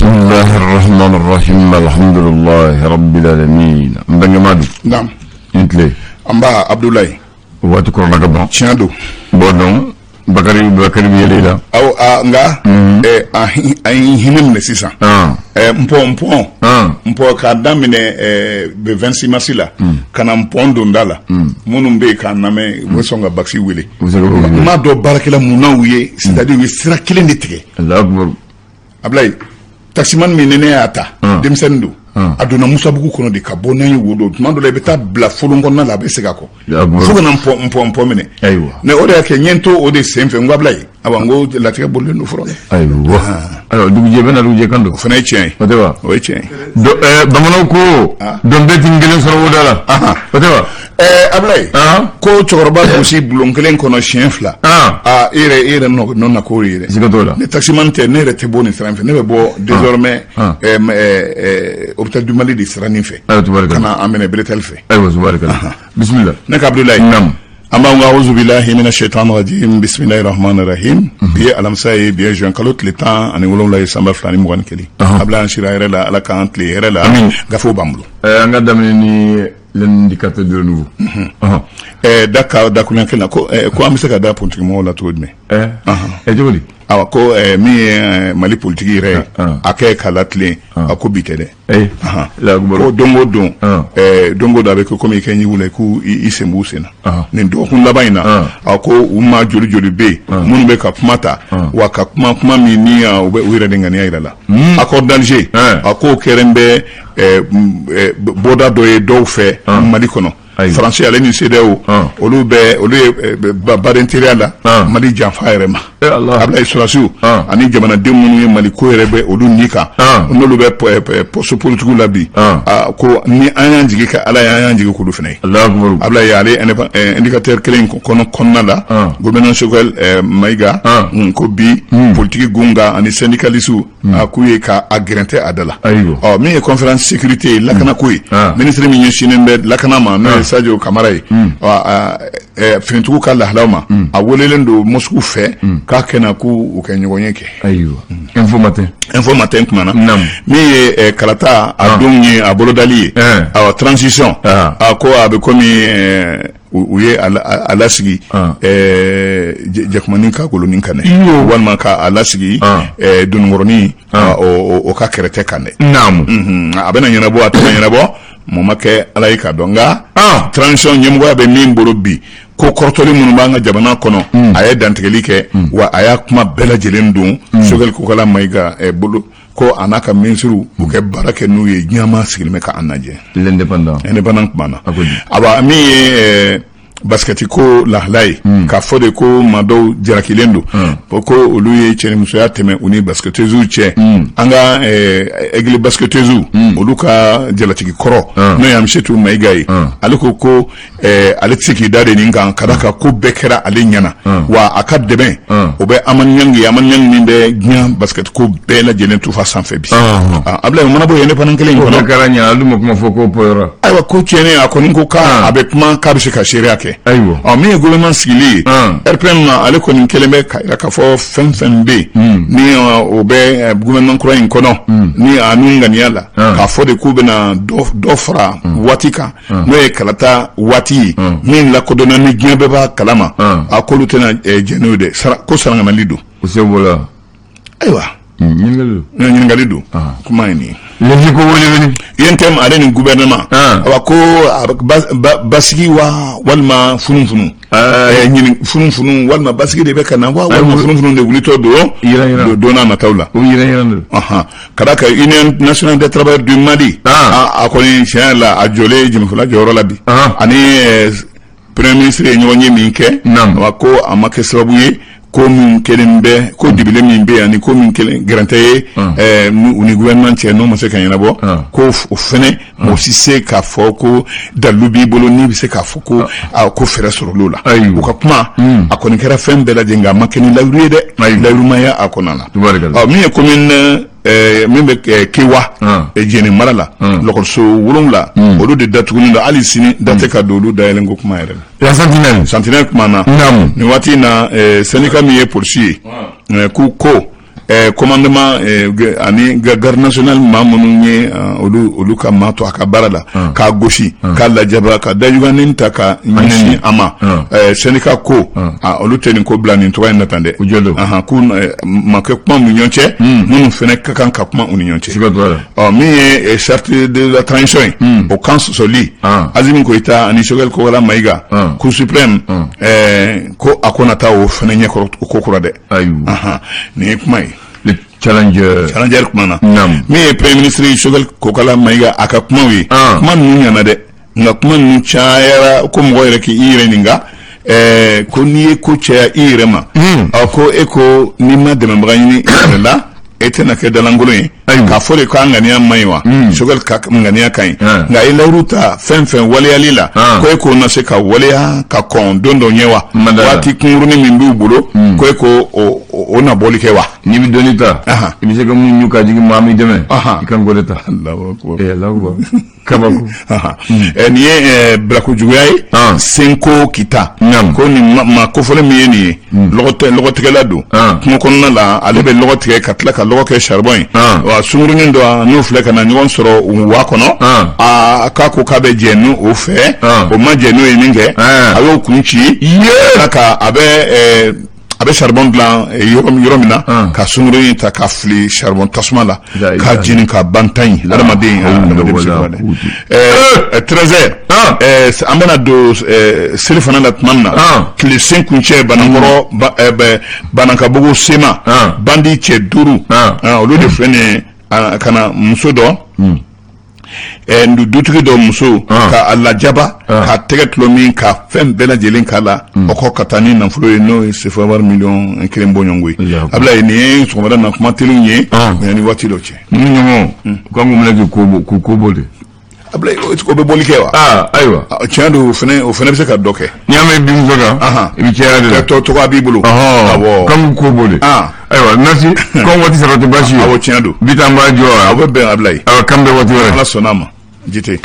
Bismillahi rahmani rahim alhamdulillahi rabbil alamin. N bɛnkɛmadu. Naam. I ni tile. Nba Abudulayi. Waati kɔrɔla ka ban. Tiɲɛ don. Bon donc Bakari Bakari bɛ yɛlɛ i la. Awɔ a nka. A ye hinɛ minɛ sisan. Npɔn npɔn. Npɔn k'a daminɛ le 26 mars la. Ka na npɔn donda la. Minnu bɛ yen k'an lamɛn u bɛ sɔn ka Bakisi wele. U bɛ se ka wele. N m'a dɔn baarakɛla munna u ye c'est à dire u ye sira kelen de tigɛ. Alahu akibaru. Abulayi, taximan min ni ne y'a ta, denmisɛnnin don, a donna Musabugu kɔnɔ de ka bɔ n'an ye wo don. Tuma dɔ la, i bɛ taa bila folon kɔnɔna la, a bɛ segin a kɔ fo ka na npɔn minɛ. Ayiwa. Mais o de y'a kɛ n ye n to o de sen fɛ, n ko Abulayi, awa, n ko latigɛ bolilen don fɔlɔ dɛ. Ayiwa ayiwa, dugujɛ bɛ na, dugujɛ kan don. O fana ye tiɲɛ ye. O tɛ wa? O ye tiɲɛ ye. Bamananw ko dɔn bɛɛ t'i kelen sɔrɔ wo da la, o tɛ wa? Abulayi, ko cɛkɔrɔba gosi bulon kelen kɔnɔ siɲɛ 2, aa, e yɛrɛ nɔ na k'o ye dɛ. Siga t'o la. Ne taximan tɛ, ne yɛrɛ tɛ bɔ nin sira in fɛ, ne bɛ bɔ désormais hôpital du Mali de sira nin fɛ. Ayiwa, tubarikala. Ka na an minɛ Bretelle fɛ. Ayiwa, tubarikala, bisimila. Ne ka Abudulayi. Naam. An b'an ka auzubillahi mina shaitan rajim, bismillahi rahmani rahim. Bi ye alamisa ye, bi ye juin kalo tile 17 ye, san 2021. Abulayi, an sira hɛrɛ la, Ala k'an tile hɛrɛ la. Gafew b'an bolo. An ka daminɛ ni l'indicateur du renouveau. Da ka dakuruɲɛ kelen na ko an bɛ se ka da politique mɔgɔw la cogo jumɛn? Ɛ, cogo di? Awa, ko min ye Mali politique yɛrɛ ye, a kɛ k'a latilen, a ko bi tɛ dɛ. Ko don o don, don o don, a bɛ kɛ komi i kɛ ɲugu la, k'u i sen b'u sen na. Nin dɔgɔkun laban in na, a ko u maa joli joli bɛ yen minnu bɛ ka kuma ta wa, ka kuma kuma min ni u bɛ u yɛrɛ de ŋaniya yira la. Accord d'Alger, a k'o kɛlen bɛ bɔda dɔ ye dɔw fɛ Mali kɔnɔ. Faransi ale ni CEDEAO, olu bɛ olu ye baden teriya la Mali janfa yɛrɛ ma. Abulayi, sɔrɔdasiw ani jamanaden minnu ye Mali ko yɛrɛ bɛ olu ni kan, n'olu bɛ poste politique la bi, ko ni an y'an jigi kɛ Ala ye, an y'an jigi k'olu fana ye. Abulayi, ale indicateur kelen kɔnɔ kɔnɔna la, gouverneur Choguel Maïga ko bi politique gunga ani syndicalistes, a k'u ye k'a gɛrɛntɛ a da la. Ɔ, min ye conférence sécurité ye, lakanako ye, ministre min ɲɛsinnen bɛ lakana ma, n'o ye Sadio Kamara ye, finitigiw ka lahalaw ma, a welelen don Moscou fɛ k'a kɛna k'u u kɛ ɲɔgɔn ye kɛ. Ayiwa, Info Matin. Info Matin kumana min ye kalata a don ye, a bolodali ye, awa, transition, a ko a bɛ komi u ye a lasigi jɛkumanin ka golonin kan dɛ, walima ka a lasigi dononkɔrɔnin o ka kɛrɛtɛ kan dɛ. A bɛna ɲɛnabɔ, a tɛna ɲɛnabɔ, mɔgɔ ma kɛ Ala ye k'a dɔn. Nka transition ɲɛmɔgɔya bɛ min bolo bi, ko kɔrɔtɔli minnu b'an ka jamana kɔnɔ, a ye dantigɛli kɛ wa, a y'a kuma bɛɛ lajɛlen don Choguel Kokalla Maïga bolo ko a n'a ka minisiriw u kɛ baara kɛ n'u ye. Ɲɛmaa sigilen bɛ k'an lajɛ. L'Indépendant. Indépendant kuma na, awa, min ye basikɛti ko lahala ye, k'a fɔ de ko maa dɔw jarakilen don ko olu ye cɛnimusoya tɛmɛ u ni basketteuses cɛ. An ka Aigle basketteuses, olu ka jalatigi kɔrɔ, n'o ye Amisetu Mayiga ye, ale ko ale tɛ se k'i da de nin kan, ka d'a kan ko bɛɛ kɛra ale ɲɛna wa, a ka dɛmɛ o bɛ Amani Ɲangi, Amani Ɲangi min bɛ diɲɛ basket ko bɛɛ lajɛlen tufa sanfɛ bi. Abulayi, o mana bɔ yen, ne fana kelen in kɔnɔ kɛra ɲɛ, ale ma kuma fɔ ko pɔyɔrɔ. Ayiwa, ko tiɲɛnen, a kɔni ko k'a bɛ kuma k'a bɛ se ka seereya kɛ. Ayiwa. Ɔ, min ye gouvernement sigili ye, RPM, ale kɔni kɛlen bɛ ka yira k'a fɔ fɛn fɛn bɛ yen ni o bɛ gouvernement kura in kɔnɔ, ni a n'u ŋaniya la k'a fɔ de k'u bɛna dɔ fara waati kan, n'o ye kalata waati ye min lakodɔnna ni diɲɛ bɛɛ b'a kalama, a k'olu tɛna jɛn n'o ye dɛ, ko saranganali don. O se b'o. Ayiwa. Ɲininkali. Ɲininkali don, kuma ye nin ye. Lɛnji ko wele wele. UNTM ale ni gouvernement, awa, ko basigi wa walima funufunu, ɲini funufunu walima basigi de bɛ ka na wa, walima funufunu de wulitɔ don don n'a nataw la. O yiran yiran don. Ka d'a kan Union nationale des travailleurs du Mali, a kɔni tiɲɛ yɛrɛ la, a jɔlen jɛmɛfɔla jɔyɔrɔ la bi, ani premier ministre ye ɲɔgɔn ye min kɛ, wa ko a ma kɛ sababu ye ko min kelen bɛ ko dibilen min bɛ yan, ni ko min kelen gɛrɛntɛ ye u ni gouvernement cɛ, n'o ma se ka ɲɛnabɔ, ko o fɛnɛ mɔgɔ si se k'a fɔ ko dalilu b'i bolo n'i bɛ se k'a fɔ ko ko fɛɛrɛ sɔrɔl'o la. U ka kuma a kɔni kɛra fɛn bɛɛ lajɛlen, nka a ma kɛ ni layiru ye dɛ, layirumaya a kɔnɔna na. Ɔ, min ye commune min bɛ Kewa Jɛnɛ mara la, lɔkɔliso 7, olu de datugulen don hali sini, da tɛ ka don olu dayɛlɛn ko kuma yɛrɛ la. La Sentinelle. Sentinelle kuma na. Nin waati in na, syndicat min ye polisi ye, k'u ko Commandement ani garde nationale, maa minnu ye olu ka maa to a ka baara la, k'a gosi, k'a lajaba, ka dajuganin ta ka ɲɛsin a ma, syndicat ko olu tɛ nin ko bila nin tɔgɔ in na tan dɛ. K'u ma kɛ kuma ni ɲɔgɔn cɛ, minnu fana ka kan ka kuma u ni ɲɔgɔn cɛ. Ɔ, min ye charte de la transition ye, o kan sɔsɔli, Assimi Goïta ani Choguel Kokalla Maïga, Cour suprême ko a ko na taa o fana ɲɛkɔrɔ ko kura dɛ. Nin ye kuma ye. Le Challenger. Challenger kuma na, min ye premier ministre Choguel Kokalla Maïga, a ka kumaw ye, kuma ninnu ɲɛna dɛ, nka kuma ninnu cayara ko mɔgɔ yɛrɛ k'i yɛrɛ ɲininka ko n'i ye ko caya i yɛrɛ ma, ɔ, ko e ko n'i ma dɛmɛbaga ɲini i yɛrɛ la, e tɛna kɛ dalankolon ye. K'a fɔ de k'a ŋaniya man ɲi wa? Choguel ka ŋaniya ka ɲi, nka i layiru ta fɛn fɛn waleyali la, ko e k'o na se ka waleya ka kɔn don dɔ ɲɛ wa? Waati kunkurunin min b'u bolo, ko e ko o na bɔli kɛ wa? N'i bɛ dɔnni ta, i bɛ se ka mun ɲu ka jigin maa min dɛmɛ, i kan k'o de ta. Allahu akbar, kabako. Nin ye bilakojuguya ye. Senko Kita, ko nin maa kofɔlen min ye nin ye, lɔgɔtigɛla don kungo kɔnɔna la. Ale bɛ lɔgɔ tigɛ ka tila ka lɔgɔ kɛ charbon ye. Wa sunkurunin dɔ n'o filɛ ka na ɲɔgɔn sɔrɔ wa kɔnɔ, aa, k'a ko k'a bɛ jɛ n'o o fɛ, o ma jɛ n'o ye min kɛ, a y'o kun ci ka a bɛ charbon dilan yɔrɔ min na, ka sunkurunin ta ka fili charbon tasuma la k'a jeni ka ban tan ye. Adamaden bɛ se ka dɛ. 13 heures, an bɛna don seli fana la tuma min na, tile sen kuncɛ, Banankɔrɔ, Banankabugu sema, bandi cɛ duuru, olu de filɛ nin ye ka na muso dɔ, dutigi dɔ muso, ka a lajaba, ka tɛgɛ tulo min, ka fɛn bɛɛ lajɛlen k'a la, o kɔ ka taa ni nafolo ye, n'o ye sefa wari miliyɔn 1 bɔɲɔgɔnko ye. Abulayi, nin ye sɔgɔmada na kuma teliw ye ni waati dɔ cɛ. Ninnu ɲɔgɔn u kan k'u minɛ k'u ko bɔ de. Abulayi, o bɛ bɔli kɛ wa? Aa, ayiwa. Tiɲɛ don, o fana bɛ se ka dɔ kɛ. N'i y'a mɛn bin kan, i bɛ caya de la. Tɔgɔ b'i bolo. Awɔ, kan k'u ko bɔ de. Ayiwa, merci. Comme waati sara tɛ baasi ye. Awɔ, tiɲɛ don. Bi taa, an b'a jɔ. Aw bɛ bɛn, Abulayi. Ayiwa, kan bɛ waati wɛrɛ. Ala sɔnna a ma, jite.